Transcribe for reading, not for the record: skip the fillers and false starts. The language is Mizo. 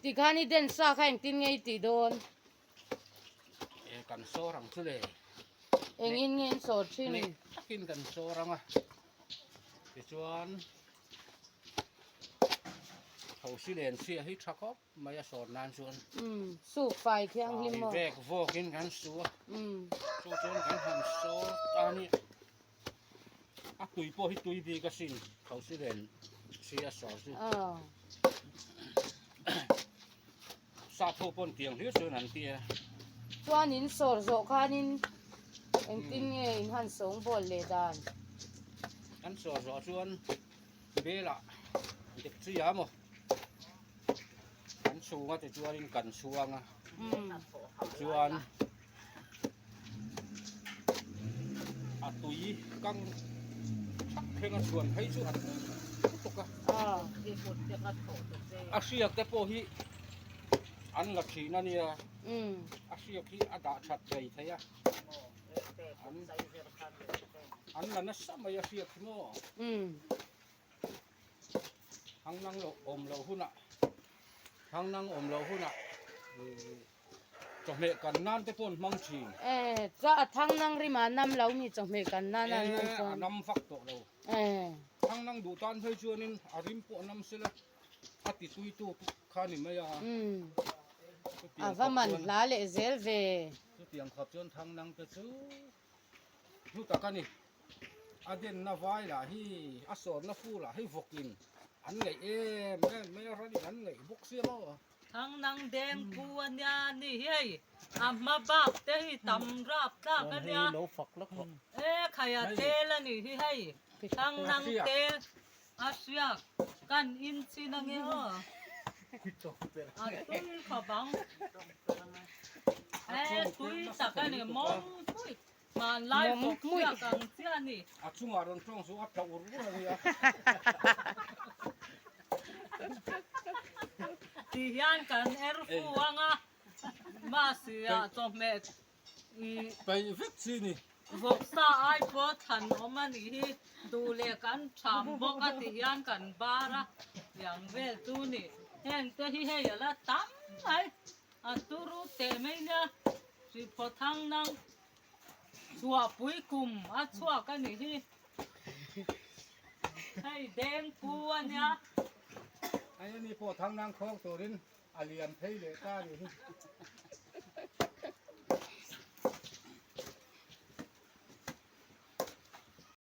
Tikhan i den sa kha engtin nge i tih dawn? E kan sawr ang chu le. Engin nge in sawr thin? Hneh takin kan sawr ang a. Tichuan thosi len chhia hi tha khawp mai a sawr nan chuan. Umm suk fai thianghlim maw? Vek vawkin kan su a. Umm. Chu chuan kan han sawr ta a ni. A tui pawh hi tui bik asin thosi len chhia a sawr chu. Aw. Sap ho pawn tiang hlir chuan an ti a. Chuan in sawr zawh khanin engtin nge in han sawngbawl leh dan? Kan sawr zawh chuan belah dek chi a maw kan chhung a tichuanin kan chhuang a tichuan a tui kang thak thleng a chhuan phei chu a tui lutuk a a hriak te pawh hi an la thin a nia a hriak hi a dah that thei thei a an la nasa mai a hriak hi maw Thang nang lo awm loh hunah thang nang awm loh hunah chawhmeh kan nan te pawh an hmang thin. E chuan a thang nang rimah a nam lo mi chawhmeh kan nan a hmang chuan. E a nam vak tawh lo. E. Thang nang duh tan phei chuanin a rim pawh a nam sela a ti tui tu kha ni mai a. Umm. A va man hla leh zel ve. Chutiang khawp chuan thang nang te chu hlu tak a ni. A denna vai lah hi a sawrna fu lah hi vawkin an ngeih em em mai a, ranin an ngeih bawk sia maw. Thang nang deng pu a nia ni hei a hma bak te hi tam rap tlak a nia e khai a tel a nih hi hei thang nang tel a hriak kan in chin ange aw a tui khawp ang e tui tak a ni mawng pui. Hmanlai bawk hriak ang chiah a ni. A chungah rawn tawng chu a tla ur ur a nia. Ti hian kan er fu ang a, mahse ah chawhmeh i. Peih vek chi ni. Vawksa ai pawh thlan awm a nih hi, duh leh kan tham bawk a ti hian kan bar a, tiang vel chu ni. Heng te hi hei a la tam mai. A turu teh mai nia, Hriphaw thang nang chhuahpui kum a chhuak a nih hi. Hei deng pu a nia. Hei ani pawh thang nang khawng turin a lian phei leh ta a nih hi.